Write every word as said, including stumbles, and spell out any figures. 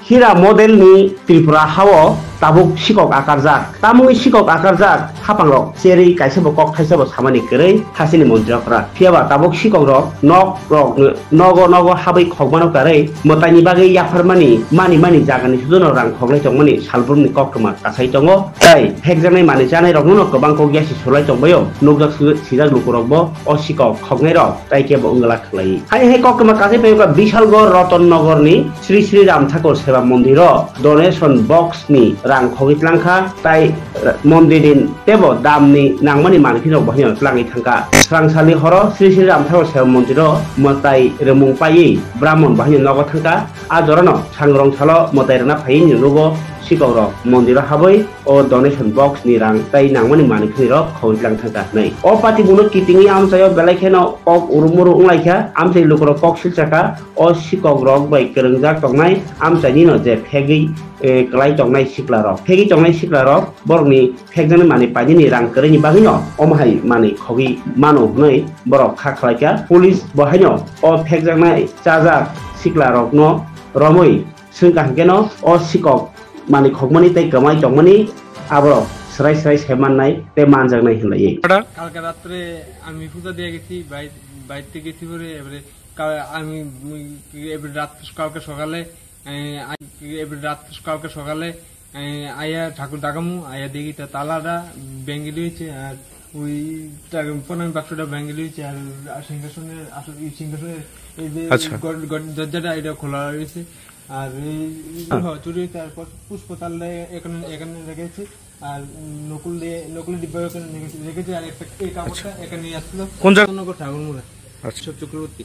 Hira model ni Tripura hao tabuk sikok akarjak. Tamungni sikok akarjak hapangrok cherwi kaisa bo kok thaisa bo samani kwrwi thasini montri okra. Phiyaba tabuk sikok rok nok rok nogo nogo habwi khokmano karwi mwtaini bagwi yapharmani mani mani jagani sudono rang khoklai tongmani salbrumni koktwma kasai tongo. Tai phekjaknai mani chanai rokno no kwbang kok yasi sulai tongbaio. Nukjak su-, sijak lukurok bo o sikok khoknai rok tai kebo wngla khlai. Hai hai koktwma kasai phaio ka Bishalgor Roton Nogor ni Sri Sri Ram Thakur Seva Mondiro donation box ni rang khogwi tlangkha, tai, eh, mondir ni tebo dam ni nangmani manphi rok bahai no tlangwi thangkha. Srangsali horo Sri Sri Ram Thakur Seva Mondiro mwtai remung paiwi Brahmon bahai no nogo thangkha. A jorano sangrong salo mwtai rwna phaiwi ni nugo sikok rok mondiro habwi o donation box ni rang tai nangmani manphi rok khogwi tlang thangkha hinwi. O pati buno kitingwi amchaio belai kheno kok urumuru wnglaikha, amchai lukurok kok silchakha. O sikok rok bai kwrwngjak tongnai amchaini no je phegwi, eh, kwlai tongnai sikla rok, phegwi tongnai sikla rok borokni phekjaknai manwi painani rang kwrwini bagwino omo hai manwi khogwi mano hwnwi borok kha khlaikha. Police bo haino o phekjaknai chajak sikla rokno romwi swngkha, hinkhe no o sikok manwi khokmani tei kwmai tongmani aborok swrai swrai se mannai tei manjaknai hwnlaiwi. কালকে রাত্রে আমি পূজা দিয়ে গেছি, বাইর-, বাইরতে গেছি পরে এবারে কা-, আমি, উম, এবারে রাত, কালকে সকালে, এ, আই-, এবারে রাত, কালকে সকালে, এ, আয়া ঠাকুর দাগামু, আয়া দেখি তা তালাটা ভেঙে রয়েছে, আর ওই টা-, প্রণামী বাক্সটা ভেঙে রয়েছে, আর, আর সিংহাসনের, আসলে এই সিংহাসনের এই যে আচ্ছা। গড-, গড-, দরজাটা এটা খোলা রয়েছে। আর এই, এই, হ্যাঁ। হ, চুরি হয়েছে, আর পর-, পুষ্পতালটা এখানে, এখানে রেখেছে। আর নকুল দিয়ে, নকুলের ডিব্বা এখানে রেখেছে, রেখেছে, আর একটা এই কাপড়টা আচ্ছা। এখানে নিয়ে আসলো। কোন জায়গা? চন্দননগর ঠাকুরমুড়া। আচ্ছা। সব চক্রবর্তী।